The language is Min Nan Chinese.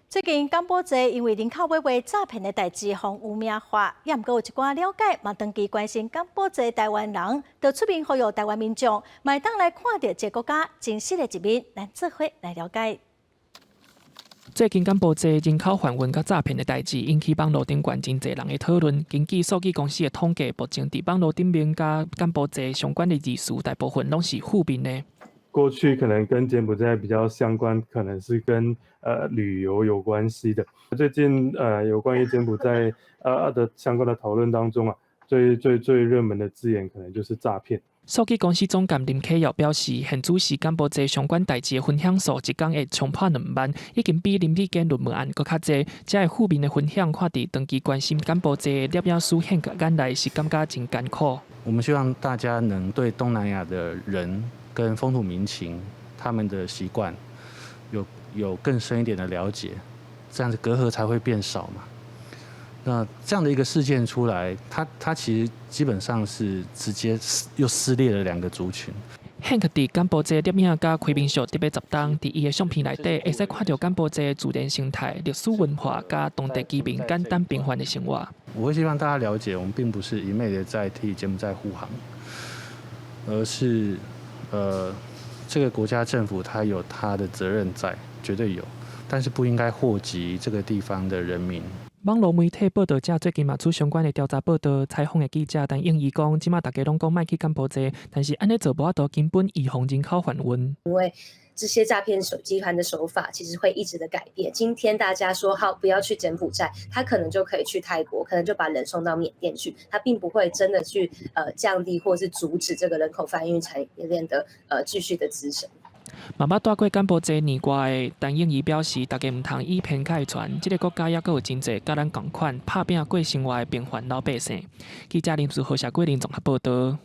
最近柬埔寨因為人口買賣詐騙的代誌，予污名化，也毋過有一寡了解嘛，長期關心柬埔寨台灣人，就出面呼籲台灣民眾，嘛會當來看著這個國家真實的一面，咱做伙來了解。最近柬埔寨人口販運佮詐騙的代誌，引起網路頂懸真濟人的討論。根據數據公司的統計，目前佇網路頂面佮柬埔寨相關的字詞，大部分攏是負面的。過去可能跟柬埔寨比較相關，可能是跟旅遊有關係的。最近有關於柬埔寨的相關的討論當中啊，最最最熱門的字眼可能就是詐騙。數據公司總監林啟耀表示，現此時柬埔寨相關代誌的分享數一工會衝破2萬，已經比林智堅論文案閣較濟。這个負面的分享，看佇長期關心柬埔寨的攝影師憲眼內是感覺真艱苦。我們希望大家能對東南亞的人跟風土民情、他們的習慣有更深一點的了解，這樣子隔閡才會變少嘛。那這樣的一個事件出來，它其實基本上是直接又撕裂了兩個族群。憲佇柬埔寨攝影佮開民宿得欲10冬，佇伊的相片內底，會使看著柬埔寨自然生態、歷史文化佮當地居民簡單平凡的生活。我會希望大家了解，我們並不是一昧的在替柬埔寨護航，而是這個國家政府它有它的責任在，絕對有，但是不應該禍及這個地方的人民。網路媒體報導者最近嘛出相關的調查報導，採訪的記者陳英儀講，這馬大家攏講莫去柬埔寨，但是按呢做無法度根本預防人口販運。因為這些詐騙手集團的手法其實會一直的改變。今天大家說好不要去柬埔寨，他可能就可以去泰國，可能就把人送到緬甸去，他並不會真的去降低或是阻止這個人口販運產業鏈的繼續的滋生。嘛捌蹛過柬埔寨年外的陳英儀表示，大家毋通以偏概全，這个國家猶閣有真濟佮咱仝款拍拚過生活的平凡老百姓。記者林書豪、謝桂林綜合報導。